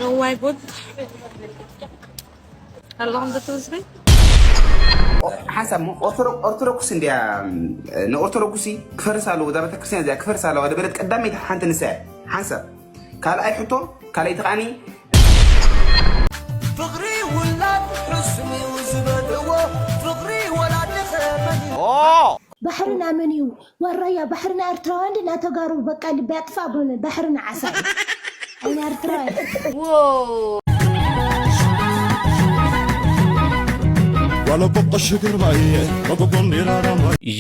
እዋይ ጉድ። ኣለኹም ደስ ዝብል። ሓንሳብ እሞ ኦርቶዶክስ እንድያ፣ ንኦርቶዶክስ ክፈርስ ኣለዎ፣ እዛ ቤተክርስትያን እዚኣ ክፈርስ ኣለዋ ዝበለት ቀዳመይቲ ሓንቲ ንሳ እያ። ሓንሳብ ካልኣይ ሕቶ፣ ካልኣይቲ ከዓኒ ፍቕሪ ውላድ ሕሱም እዩ ዝበልዎ፣ ፍቕሪ ወላዲ ኸመን እዩ? ባሕርና መን እዩ? ዋራያ ባሕርና ኤርትራውያን ድና ተጋሩ በቃ ልቢ ኣጥፋ ብሆነ ባሕርና ዓሳ እዩ። ኣይና ኤርትራውያን።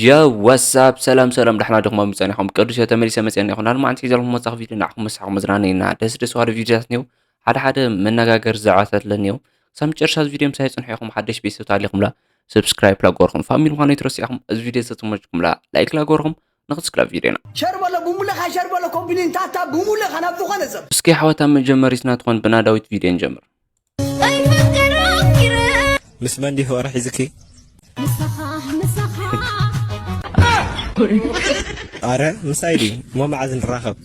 Yo, what's up? ሰላም ሰላም፣ ዳሕና ድኹም ኣብ ምጸን ኢኹም? ቅዱስ እዮ፣ ተመሊሰ መጽኤ እኒኹ። ናልማዓንቲ ሒዘልኩም መጻኹ ቪድዮ ንዓኹም ምሳኹም መዝናነይና ደስ ደስ ዋለ ቪድዮታት እኒው፣ ሓደ ሓደ መነጋገር ዛዕባታት ኣለኒው። ክሳብ መጨረሻ እዚ ቪድዮ ምሳይ ጽንሑ ኢኹም፣ ሓደሽ ቤተሰብ ታሊኹምላ፣ ሰብስክራይብ ላገርኹም፣ ፋሚሊ ምዃኑ ይትረስኢኹም። እዚ ቪድዮ ዝተመችኩምላ ላይክ ላገርኹም። ንኽስክላ ቪድዮና ሸር በሎ ብሙለኻ፣ ሸር በሎ ኮምፕሊን ታታ ብሙለኻ ናብ ዝኾነ ሰብ። እስኪ ኣሕዋት ኣብ መጀመሪት ናትኾን ብናዳዊት ቪድዮ ንጀምር። ምስ መን ድዩ ፍቕሪ ሒዝኪ? ኣረ ምሳይ ድዩ? እሞ መዓዝ ንራኸብ?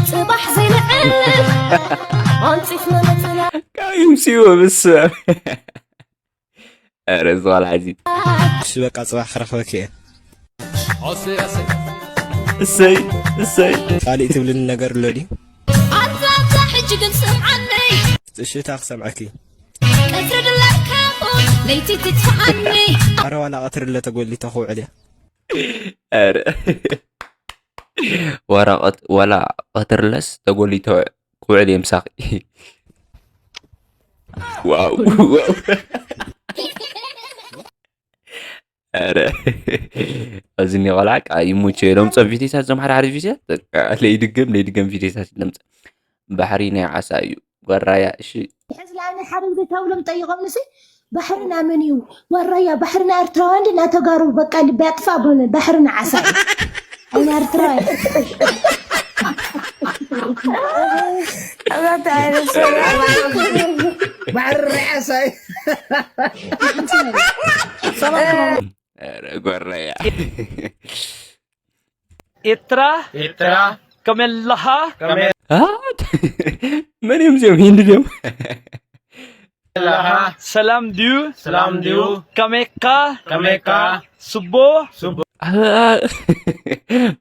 ጽባሕ ዘይንዕል ኣንጺፍና ነጽላ ካብ ይምሲዎ ብሰብ። ኣረ እዚ ቆልዓ እዚ። እሺ በቃ ጽባሕ ክረኽበኪ እየ። እሰይ እሰይ። ካሊእ ትብልኒ ነገር ኣሎ ድዩ? ኣንዛዛ ሕጂ ግን ስምዓኒ እሺ እታ ክሰምዐኪ። ቀትሪ ድላይካ ለይቲ ትጥፍኣኒ ኣረ ዋላ ቀትሪ ለተጎሊተ ክውዕል እየ። ኣረ ዋላ ቀትርለስ ተጎሊተ ክውዕል እየ ምሳኺ። ዋው ዋው። ኣረ እዚ እኒ ቆልዓ ቃ ይሙቸ ኢሎም ጸም ቪዲዮታት፣ እዞም ሓደ ሓደ ቪዲዮታት በቃ ለይድገም ለይድገም ቪዲዮታት ለምጸ። ባሕሪ ናይ ዓሳ እዩ ጓራያ። እሺ ሕዚ ለኣነ ሓደ ግዜ ተብሎም ጠይቆም ንሲ ባሕርና መን እዩ? ዋራያ ባሕርና ኤርትራውያን ድና ተጋሩ በቃ ልቢ ኣጥፋ ብሆነ ባሕርና ዓሳ እዩ። ኣይና ኤርትራውያን። እዛ እንታይ ዓይነት ሰብ እያ? ባሕሪ ናይ ዓሳ እዩ። ኧረ ጓራያ። ኤርትራ ኤርትራ ከመለኻ ከመ አ? መን እዮም እዚኦም? ሂንዲ ድዮም? ለኻ ሰላም ድዩ? ሰላም ድዩ? ከመካ ከመካ ስቦ ስቡ አ፣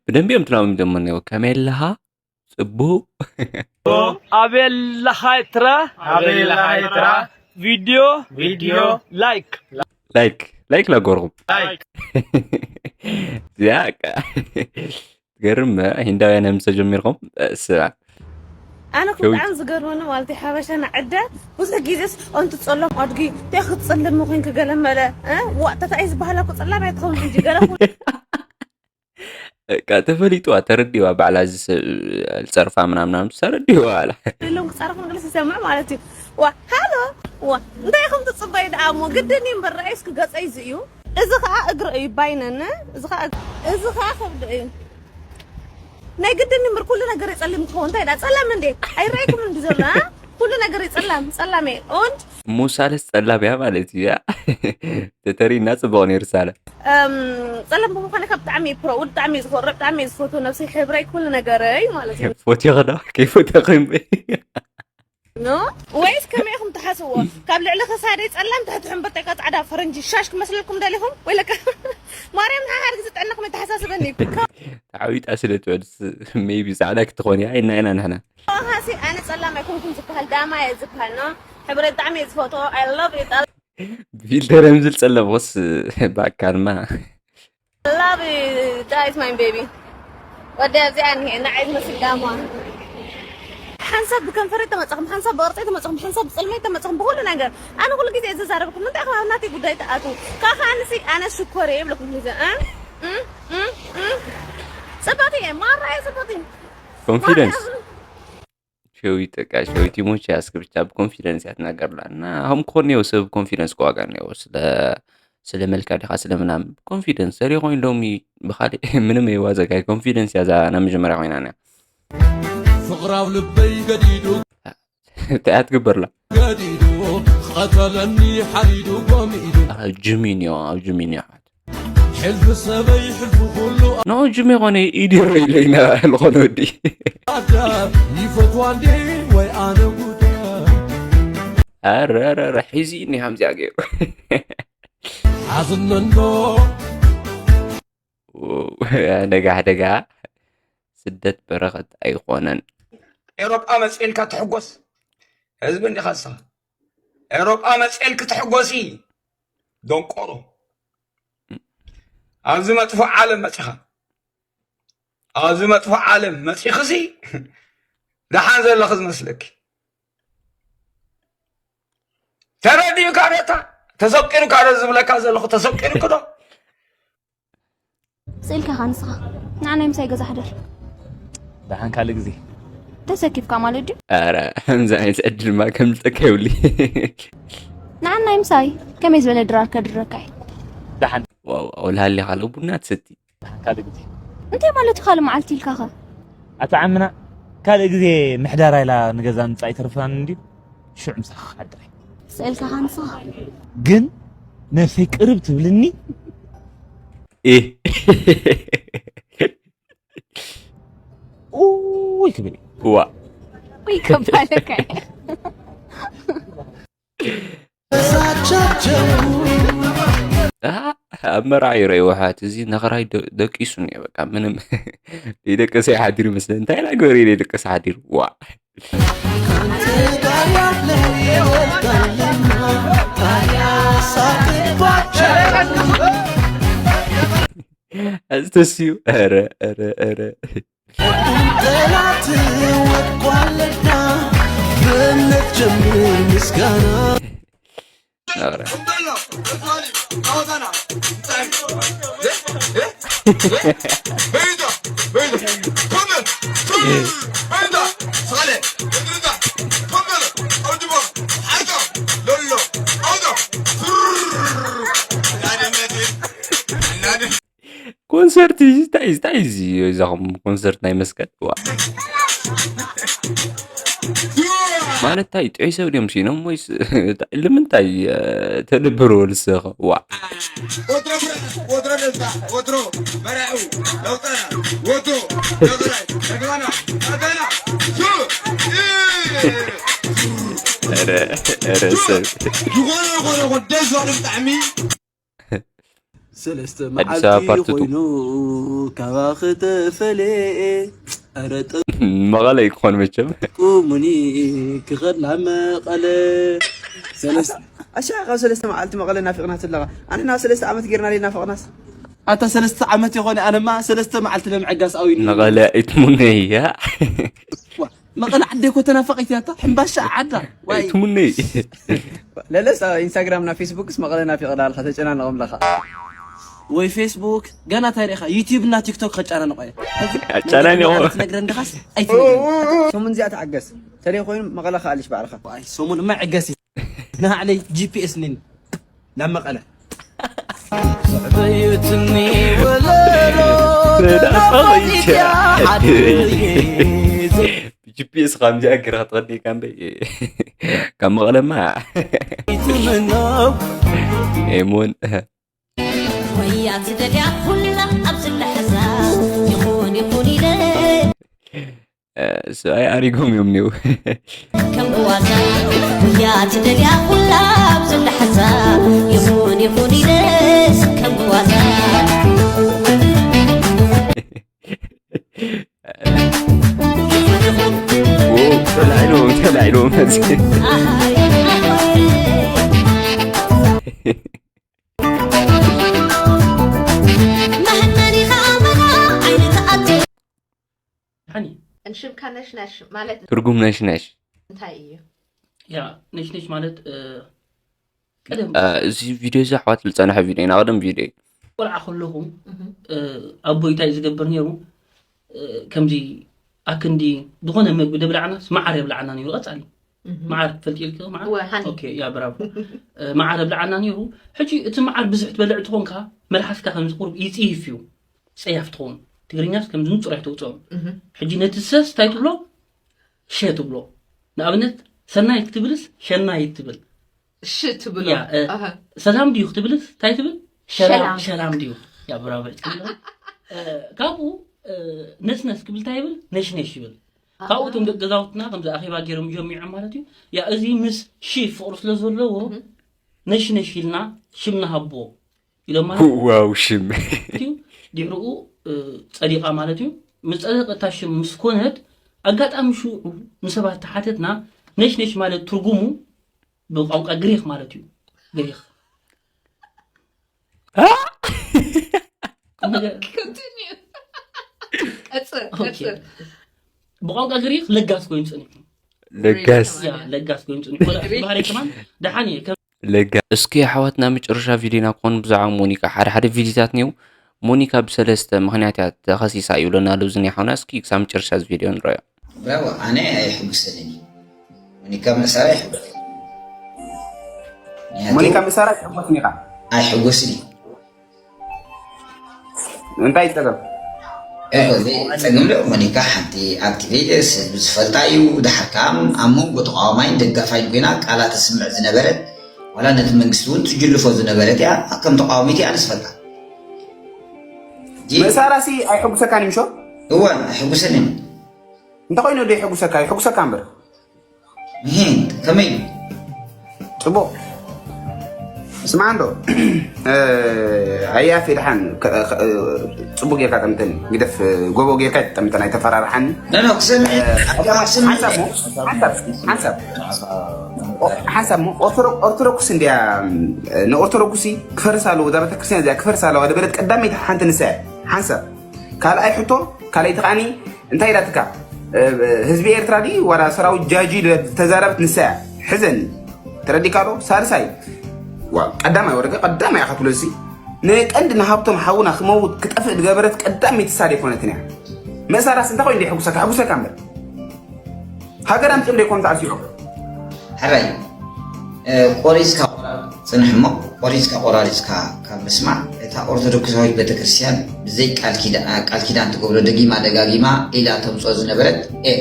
ብደንብ እዮም ትላዎም ደሞ እኒኦ። ከመይ ኣለኻ? ጽቡቕ። ኣበለኻ ኤርትራ ኣበለኻ ኤርትራ ቪድዮ ቪድዮ ላይክ ላይክ ላይክ ላጎርኩም ላይክ እዚኣ በቃ ትገርም። ሂንዳውያን ምስ ተጀሚርኩም ስራ ኣነ እኮ ሸዊት። ብጣዕሚ ዝገርመኒ ማለት እዩ ሓበሻና ዕደ ብዙሕ ግዜስ ኣንቲ ጸሎም ኣድጊ እንታይ ክትጽልም ኮይንክ ገለ መለ እ? ዋእ ተታኢ ዝበሃላ እኮ ጸላም ኣይትኸውን ሕጂ ገለ ኩሉ በቃ ተፈሊጥዋ ተረዲዋ ባዕላ እዚ ሰብ ዝጸርፋ ምናምናም ተረዲዋ ኣላ። ኢሎም ክጻረፉ እንግሊዝ ይሰምዕ ማለት እዩ ዋ ሃሎ ዋ እንታይ ኢኹም ትጽበዩ ደኣ እሞ ግድን እዩ እምበር ረኣዩ እስኪ ገጸይ እዚ እዩ እዚ ኸኣ እግሪ እዩ ባይነን እዚ ኸኣ እግ- እዚ ኸኣ ከብዲ እዩ ናይ ግድን እምበር ኩሉ ነገር የጸልም ክኸውን እንታይ ደኣ ጸላም እንዴ ኣይረኣይኩም እንዲ ዘሎ እ? ኩሉ ነገር ይጸላም ጸላም እየ und እሞ ሳለስ ጸላም እያ ማለት እዩ። ተተሪና ጽቡቕ ነይሩ ሳለ። እም፣ ጸላም ብምዃነ ካብ ብጣዕሚ እየ ፕራውድ ብጣዕሚ እየ ዝኾርዕ ብጣዕሚ እየ ዝፈትዎ ነብሰይ ሕብረይ ኩሉ ነገረይ ማለት እዩ ፎትዮ ኸዳ ከይፎትዮ ከይምበይ ኖ ወይስ ከመይ ኢኹም ትሓስብዎ ካብ ልዕሊ ክሳደይ ጸላም ትሕቲ ሕምበርተይ ከ ጻዕዳ ፈረንጂ ሻሽ ክመስለልኩም ደሊኹም ወይለካ ማርያም ንሓ ሓደ ግዜ ጥዕናኹም የተሓሳስበኒ እዩ ተዓዊጣ ስለ ትወድስ ሜቢ ጻዕዳ ክትኾን እያ ኢልና ኢና ንሕና። ሲ ኣነ ጸላም ኣይኮንኩም ዝበሃል ዳማ እየ ዝበሃል ኖ ሕብረይ ብጣዕሚ እየ ዝፈትዎ I love it ፊልተር ምዝል ጸለምኩስ ብኣካልማ Love you, that is my baby. ወዲ ኣብዚኣ እኒሄ ንዓይ ዝመስል ጋማ ሓንሳብ ብከንፈረይ ተመጻኹም ሓንሳብ ብቅርፀይ ተመጻኹም ሓንሳብ ብፅልመይ ተመጻኹም ብኩሉ ነገር ኣነ ኩሉ ግዜ ዝዛረብኩም እንታይ ከም ኣብ ናተይ ጉዳይ ተኣትዉ ካብ ከዓንሲ ኣነ ሽኮር እየ ይብለኩም ግዜ እ? እ? እ? እ? ፅብቕቲ እየ ማራ እየ ፅብቕቲ ኮንፊደንስ ሸዊት በቃ ሸዊት ይሞች ያስክ ብቻ ብኮንፊደንስ ያትናገርላ እና አሁን ኮኔው ሰብ ኮንፊደንስ ከዋጋ ነው ስለ ስለ መልካ ዲኻ ስለ ምናምን ኮንፊደንስ ሰሪ ኮይኑ ሎሚ ብኻሊእ ምንም የዋዘጋይ ኮንፊደንስ ያዛ ናብ መጀመርያ ኮይና ያ ፍቕራብ ልበይ ገዲዱ እንታይ ትግበርላ ገዲዱ ቐተለኒ ሓዲዱ ጎሚዱ ኣብ ጅሚንዮ ኣብ ጅሚንዮ ሓት ሕልፊ ሰበይ ሕልፊ ኩሉ ኖ ጅሚ ኾነ ኢዲሮ ኢለይና ዝኾነ ወዲ ኣዳር ይፈትዋ እንዴ ወይ ኣነ ጉዳ ኣረ ኣረ ኣረ ሒዚ እኒ ከምዚኣ ገይሩ ሓዝነሎ ነጋሕ ደጋ ስደት በረኸት ኣይኾነን። ኤሮጳ መፅኤልካ ትሕጎስ ህዝቢ እንዲኻ ንስኻ። ኤሮጳ መፅኤልክ ትሕጎሲ ደንቆሮ። ኣብዚ መጥፎ ዓለም መፂኻ ኣብዚ መጥፎ ዓለም መፂኽሲ ደሓን ዘለኺ ዝመስለኪ ተረዲኡካ ዶ እታ ተሰቂኑካ ዶ ዝብለካ ዘለኹ ተሰቂኑኪ ዶ? ስእልካ ኻ ንስኻ ንዓ ናይ ምሳይ ገዛ ሕደር። ደሓን ካልእ ግዜ ተሰኪፍካ ማለት ድዩ? ኣረ ከምዚ ዓይነት ዕድል ድማ ከምልጠካ የብሊ። ንዓ ናይ ምሳይ ከመይ ዝበለ ድራር ከድረካ እዩ። ደሓን ዋው ኣውልሃሊኻ ሎ ቡና ትሰቲ። ደሓን ካልእ ግዜ እንታይ ማለት እዩ ካልእ መዓልቲ ኢልካ ኸ? ኣታ ዓምና ካልእ ግዜ ምሕዳራ ኢላ ንገዛ ምጻእ ይተርፋን እንድዩ። ሽዑ ምሳኻ ክሓድር እየ። ስእልካ ኻ ንስኻ ግን ነብሰይ ቅርብ ትብልኒ። ኢህ ኡይ ክብል እየ። ዋ ወይ ከባለካ ኣመራዒ ረይ ውሓት እዚ ነኸራይ ደ- ደቂሱ እኒኦ በቃ ምንም ይደቀሰ ሓዲሩ ይመስለ እንታይ ና ገበረ ይደቀሰ ሓዲሩ ዋ እዚ ተስዩ ኧረ ኧረ ኧረ ጠላት ወድቋልና በእምነት ጀምር ምስጋና ኧረ ኮንሰርት እዩ እንታይ እንታይ እዚ እዛኹም ኮንሰርት ናይ መስቀል ዋ ማለት እንታይ ጥዑይ ሰብ ድዮም ሲኖም ወይስ ልምንታይ ተደብርዎ ንስኸ ዋ ረ ሰብ ዝኾነ ዝኾነ ኮ ደስ ባሉ ብጣዕሚ ሰለስተ ኣዲስ መዓልቲ ኣበባ ፓርት ቱ። ኮይኑ ካባኺ ተፈለየ ኧረ መቐለ እዩ ክኾን መቸም ጠቁሙኒ ክኸድ ናብ መቐለ ሰለስተ ኣሻ ካብ ሰለስተ መዓልቲ መቐለ ናፊቕና ትለኻ ኣንሕና ሰለስተ ዓመት ጌርና ናፈቕናስ ኣታ ሰለስተ ዓመት ይኾነ ኣነማ ሰለስተ መዓልቲ ለምዕጋስ ኣውኒ መቐለ ኣይትሙነያ መቐለ ዓደይ ኮ ተናፈቐት እያ እታ ሕምባሻ ዓዳ ዋይ ኣይትሙነይ ለለስ ኢንስታግራም ና ፌስቡክስ መቐለ ናፊቐ ዳልካ ተጨናነቐም ለኻ ወይ ፌስቡክ ገና እንታይ ርኢኻ ዩቲዩብ እና ቲክቶክ ከጫናንቆ እየ ኣጨናኒቑ ትነግረን ድኻስ ኣይትነግረን ሰሙን እዚኣ ተዓገስ ተለይ ኮይኑ መቐለ ከኣልሽ ባዕልኻ ሰሙን እማ ዕገስ እዩ ንዓለይ ጂፒኤስ ኒን ናብ መቐለ ዘዕበየትኒ ወለሎ ብጂፒኤስ ከምዚኣ ገይርካ ትቐድካ እምበይ ካብ መቐለማ ትምነው ኤሞን ወያ ትደልያ ኩላ ኣብዚ ለሕዛ ይኹን ይኹን ኢለ ሰብኣይ ኣሪጎም እዮም ኔው ከም ብዋዛ ወያ ትደልያ ኩላ ኣብዚ ለሕዛ ይኹን ይኹን ኢለ ከም ብዋዛ ተላዒሎም ተላዒሎም መህመኒ ከኣመና ዓይኒ ተኣት ሓኒ እንሽምካ ነሽነሽ ማለት ትርጉም ነሽነሽ እንታይ እዩ? ያ ነሽነሽ ማለት እ፣ ቀደም እ፣ እዚ ቪድዮ እዚ ኣሕዋት ዝፀንሐ ቪድዮ ኢና ቀደም ቪድዮ እዩ ቆልዓ ከለኹ እህም፣ እ፣ ኣቦይ እንታይ ዝገብር ነይሩ እ፣ ከምዚ ኣክንዲ ዝኾነ መግቢ ደብላዕናስ መዓር የብላዕና ነይሩ ቀፃሊ እህም። መዓር ፈልጥ ኢልክ መዓር ወ ሃኒ ኦኬ ያ ብራቮ እ፣ መዓር የብላዕና ነይሩ ሕጂ እቲ መዓር ብዙሕ ትበልዕ ትኾንካ መልሓስካ ከምዚ ቁሩብ ይፅይፍ እዩ ፀያፍ ትኸውን ትግርኛስ ከምዚ ንፁር ኣይተውፅኦም እህም፣ ሕጂ ነቲ ሰስ እንታይ ትብሎ ሸ ትብሎ ንኣብነት ሰናይ ክትብልስ ሸናይ ትብል ሽ ትብሎ ያ እ፣ ኣሀ፣ ሰላም ድዩ ክትብልስ እንታይ ትብል ሸላም። ሸላም ሸላም ድዩ ያ ብራቮ እ፣ ካብኡ እ፣ ነስነስ ክብል እንታይ ይብል ነሽነሽ ይብል ካብኡ እቶም ደቂ ገዛውትና ከምዚ ኣኼባ ገይሮም ጀሚዖም ማለት እዩ። ያ እዚ ምስ ሺ ፍቕሪ ስለ ዘለዎ ነሽ ነሽ ኢልና ሽም ንሃቦ ኢሎም ማለት ዋው ሽም እዩ። ድሕርኡ ጸዲቓ ማለት እዩ። ምስ ጸደቐት እታ ሽም ምስ ኮነት ኣጋጣሚ ሽዑ ንሰባት ተሓተትና ነሽ ነሽ ማለት ትርጉሙ ብቋንቋ ግሪክ ማለት እዩ። ግሪክ ብቋንቋ ግሪክ ለጋስ ኮይኑ ጸኒሑ ለጋስ ለጋስ ኮይኑ ጽንሑ ባህሪ ከማን ደሓን እየ ለጋ እስኪ ኣሕዋትና መጨረሻ ቪዲዮና ክኾን ብዛዕባ ሞኒካ ሓደ ሓደ ቪዲዮታት ነው ሞኒካ ብሰለስተ ምክንያት እያ ተኸሲሳ ይብለና ኣለዉ ዝኒ ሓውና እስኪ ክሳብ መጨረሻ እዚ ቪዲዮ ንረዮ ብራቮ ኣነ ኣይሕጉሰንን እዩ ሞኒካ ምእሳር ኣይሕጉሰ ሞኒካ ምእሳር ኣይሕጎስን ኢኻ ኣይሕጎስን እዩ እንታይ ይፀገም ጸገም ዶ ሞኒካ ሓንቲ ኣክቲቪስት ህዝቢ ዝፈልጣ እዩ ድሓር ከዓ ኣብ መንጎ ተቃዋማይን ደጋፋይን ኮይና ቃላ ተስምዕ ዝነበረት ዋላ ነቲ መንግስቲ እውን ትጅልፎ ዝነበረት እያ ከም ተቃዋሚት እያ ንስፈልጣ ምእሳራሲ ኣይሕጉሰካን ምሾ እዋን ኣይሕጉሰንን እንተኮይኑ ዶ ይሕጉሰካ ይሕጉሰካ እምበር ይሄን ከመይ ፅቡቅ ስማዕ እንዶ ኣያፌ ድሓን ፅቡቅ ጌርካ ጠምተኒ ግደፍ ጎቦ ጌርካ ጠምተን ኣይተፈራርሓኒ ኖ ክሰምዕ ሓንሳብ ሓንሳብ ሓንሳብ ሞ ኦርቶዶክስ እንዲያ ንኦርቶዶክስ ክፈርስ ኣለዎ እዛ ቤተክርስትያን እዚኣ ክፈርስ ኣለዋ ዝበለት ቀዳመይቲ ሓንቲ ንሳ እያ ሓንሳብ ካልኣይ ሕቶ ካልኣይቲ ከዓኒ እንታይ ኢላትካ ህዝቢ ኤርትራ ዲ ዋላ ሰራዊት ጃጂ ተዛረብት ንሳ እያ ሕዘኒ ተረዲካ ዶ ሳልሳይ ቀዳማይ ወረቀ ቀዳማይ ኢኻ ትብሎ እዚ ንቀንዲ ንሃብቶም ሓውና ክመውት ክጠፍእ ዝገበረት ቀዳመይቲ ሳድ ኣይኮነትን እያ መእሳራስ እንታይ ኮይኑ ሕጉሰካ ሕጉሰካ እምበር ሃገር ኣምፅእ ዶ ይኮኑ ተኣሲሮም ሕራይ ቆሪፅካ ቆራር ፅንሕ እሞ ቆሪፅካ ቆራሪፅካ ካብ ምስማዕ እታ ኦርቶዶክሳዊት ቤተክርስትያን ብዘይ ቃል ኪዳን ትገብሮ ደጊማ ደጋጊማ ኢላ ተምፅኦ ዝነበረት ኤ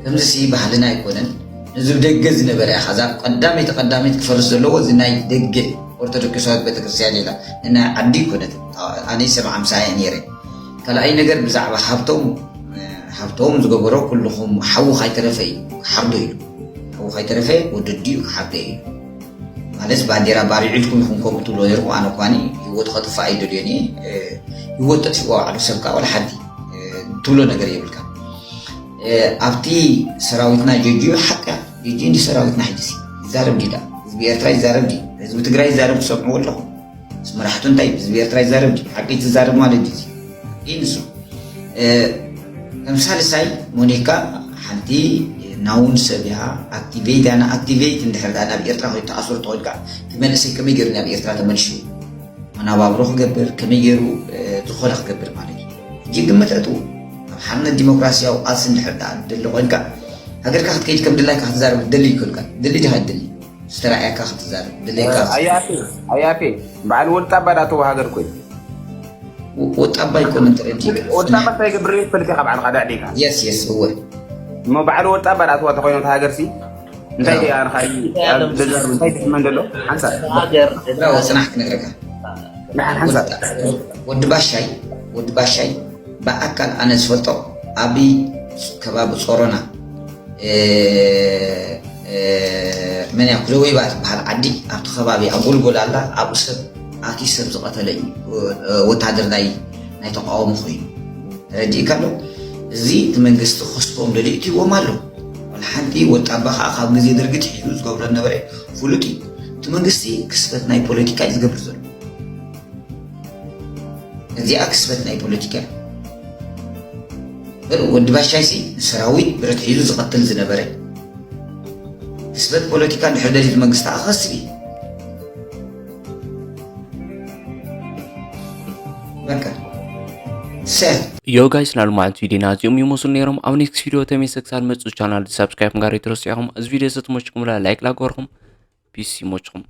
ከምዚሲ ባህልና ኣይኮነን ነዚ ብደገ ዝነበረ ኢኻ እዛ ቀዳመይቲ ቀዳመይቲ ክፈርስ ዘለዎ እዚ ናይ ደገ ኦርቶዶክሳዊት ቤተክርስትያን ኢላ ንናይ ዓዲ ይኮነት ኣነ ሰብዓ ምሳያ ነይረ ካልኣይ ነገር ብዛዕባ ሃብቶም ሃብቶም ዝገበሮ ኩልኹም ሓዉ ካይተረፈ እዩ ክሓርዶ ኢሉ ሓዉ ካይተረፈ ወደዲ እዩ ክሓርዶ እዩ ማለት ባንዴራ ባሪዑ ኢልኩም ኢኹም ከምኡ ትብሎ ነርኩም ኣነ ኳኒ ህይወቱ ከጥፋእ ኣይደልዮን እየ ህይወት ጠጥፍኦ ባዕሉ ሰብ ከዓ ወላ ሓንቲ ትብሎ ነገር የብልካ ኣብቲ ሰራዊትና ጀጂ ሓቂ ጀጂ እንዲ ሰራዊትና ሕጅሲ ይዛረብ ዲዳ ህዝቢ ኤርትራ ይዛረብ ዲ ህዝቢ ትግራይ ይዛረብ ትሰምዕዎ ኣለኹም መራሕቱ እንታይ ህዝቢ ኤርትራ ይዛረብ ዲ ሓቂ ትዛረብ ማለት ዲ ይንሱ ከም ሳልሳይ ሞኒካ ሓንቲ ናውን ሰብ እያ ኣክቲቬት ኣና ኣክቲቬት እንድሕር ዳ ናብ ኤርትራ ኮይኑ ተኣስሩ ተኮይንካ እቲ መንእሰይ ከመይ ገይሩ ናብ ኤርትራ ተመልሹ መናባብሮ ክገብር ከመይ ገይሩ ዝኾነ ክገብር ማለት እዩ ሕጂ ግምት እትው ኣብ ሓርነት ዲሞክራሲያዊ ቃልሲ እንድሕር ዳ ደሊ ኮንካ ሃገርካ ክትከይድ ከም ድላይካ ክትዛረብ ደሊ ይክልካ ደሊ ዲካ ደሊ ዝተራእየካ ክትዛረብ ድለየካ ኣያፌ ኣያፌ በዓል ወልጣባ ዳተው ሃገር ኮይኑ ወጣባ ይኮነ ተረዲእ ወጣባ እንታይ ገብር ይፈልጥ ኢካ በዓልካ ዳዕዲካ የስ የስ እወ እሞ በዓል ወጣባ ዳተዋ ተኮይኖ ሃገር ሲ እንታይ ዲኣ ንካ እንታይ ትስመን ዘሎ ሓንሳብ ሃገር ብራዎ ፅናሕ ክነግረካ ንሓን ሓንሳብ ወዲ ባሻይ ወዲ ባሻይ ብኣካል ኣነ ዝፈልጦ ኣብ ከባቢ ጾሮና መን እያ ኩለወይባ ትበሃል ዓዲ ኣብቲ ከባቢ ኣብ ጎልጎል ኣላ ኣብኡ ሰብ ኣቲ ሰብ ዝቐተለ እዩ ወታደር ናይ ናይ ተቃወሞ ኮይኑ ረዲእካ ኣሎ እዚ እቲ መንግስቲ ክስቶም ደሊእትዎም ኣሎ ወላ ሓንቲ ወጣባ ከዓ ካብ ግዜ ደርጊ ትሒዙ ዝገብሮ ነበረ ፍሉጥ እዩ እቲ መንግስቲ ክስበት ናይ ፖለቲካ እዩ ዝገብር ዘሎ እዚኣ ክስበት ናይ ፖለቲካ እያ በል ወዲ ባሻይሲ ንሰራዊት ብረት ሒዙ ዝቐትል ዝነበረ ክስበት ፖለቲካ እንድሕር ደሊት መንግስቲ ኣኸስብ እዩ በቃ ሰ ዮ ጋይስ ናልማዓልቲ ቪዲዮና እዚኦም ይመስሉ ነይሮም ኣብ ኔክስት ቪዲዮ ተመይሰ ክሳብ መፁ ቻናል ሳብስክራይብ ጋር ይትረሱ ኢኹም እዚ ቪዲዮ ዘትመችኩም ላ ላይክ ላገበርኩም ፒስ ይመችኹም